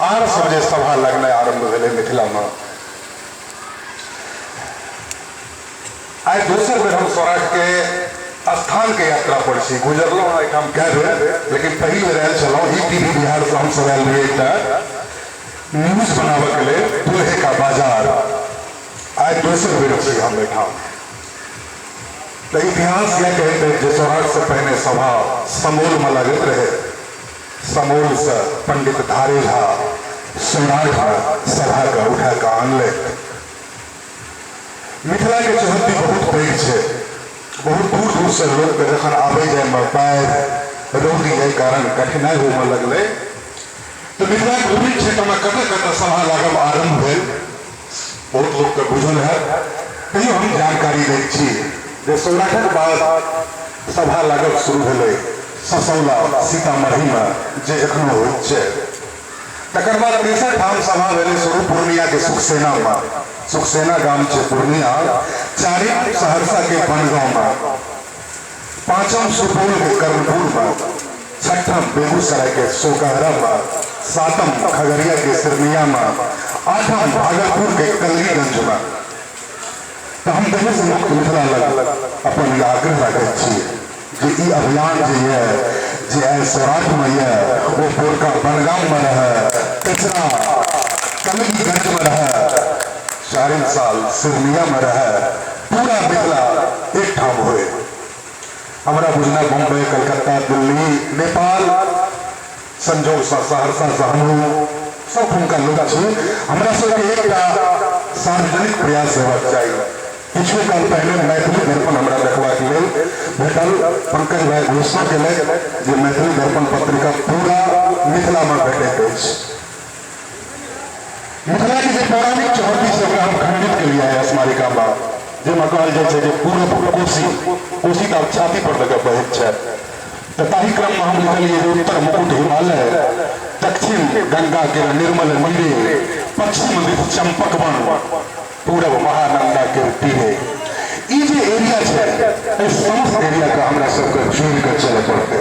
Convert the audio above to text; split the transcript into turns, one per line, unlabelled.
आर सब जे सभा लगनाइ आरम्भ भेलै मिथिलामे। आइ दोसर बेर हम सौराठके स्थानके यात्रा पर छी। गुजरलहुँ हँ एहिठाम कए बेर, लेकिन पहिल बेर आयल छलहुँ। ई टी वी बिहारसँ हमसभ आयल रहियै एकटा न्यूज बनाबऽके लेल, दुल्हे का बाजार। आइ दोसर बेर छी हम एहिठाम। तऽ इतिहास इएह कहैत अछि जे सौराठसँ पहिने सभा समौलमे लगैत रहै। समौलसँ पंडित धारे झा सौराठमे सभाके उठा कऽ आनलथि। मिथिलाके चौहद्दी बहुत पैघ छै। बहुत दूर दूरसँ लोकके जखन आबै जाइमे बाढ़ि रौदी एहि कारण कठिनाइ होमऽ लगलै तऽ मिथिलाके विभिन्न क्षेत्रमे कतऽ कतऽ सभा लागब आरम्भ भेल, बहुत लोकके बुझल हैत। तैयो हम जानकारी दैत छी जे सौराठक बाद सभा लागब शुरू भेलै ससौला सीतामढ़ीमे, जे एखनो होइत छै। तकर बाद तेसर ठाम सभा भेलै शुरू पूर्णियाके सुखसेनामे, सुखसेना गाम छै पूर्णिया। चारिम सहरसाके बनगाँवमे, पाँचम सुपौलके कर्णपुरमे, छठम बेगूसरायके सोकहरामे, सातम खगड़ियाके सिरनियामे, आठम भागलपुरके कलगीगंजमे। तऽ हम दहेज मुक्त मिथिला लग अपन ई आग्रह राखैत छी जे ई अभियान जे यऽ, जे आइ सौराठमे यऽ, ओ पोरका बनगाममे रहए, तेसरा कलगीगंजमे रहए, चारिम साल सिरनियामे रहए, पूरा मिथिला एकठाम होए। हमरा बुझना बम्बई, कलकत्ता, दिल्ली, नेपाल, संजोगसँ सहरसासँ हमहूँ सब ठामका लोक छी। हमरा सबके एकटा सार्वजनिक प्रयास हेबाक चाही। किछु काल पहिने मैथिली दर्पण हमरा देखबाक लेल भेटल। पंकज भाई घोषणा केलथि जे मैथिली दर्पण पत्रिका पूरा मिथिलामे भेटैत अछि। मिथिलाके जे पौराणिक चौहद्दी छै ओकरा हम खंडित केलियै है स्मारिकामे, जाहिमे कहल जाइ छै जे पूरब कोसी, कोसी तऽ आब छाती पर लऽ कऽ बहैत छथि, तऽ ताहि क्रममे हम लिखलियै जे उत्तर मुकुट हिमालय, दक्षिण गंगा के निर्मल नीरे, पश्चिम दिस चंपक वन, पूरब महानंदा के तीरे। ई जे एरिया छै एहि समस्त एरिया के हमरा सबके जोड़ि कऽ चलऽ पड़तै।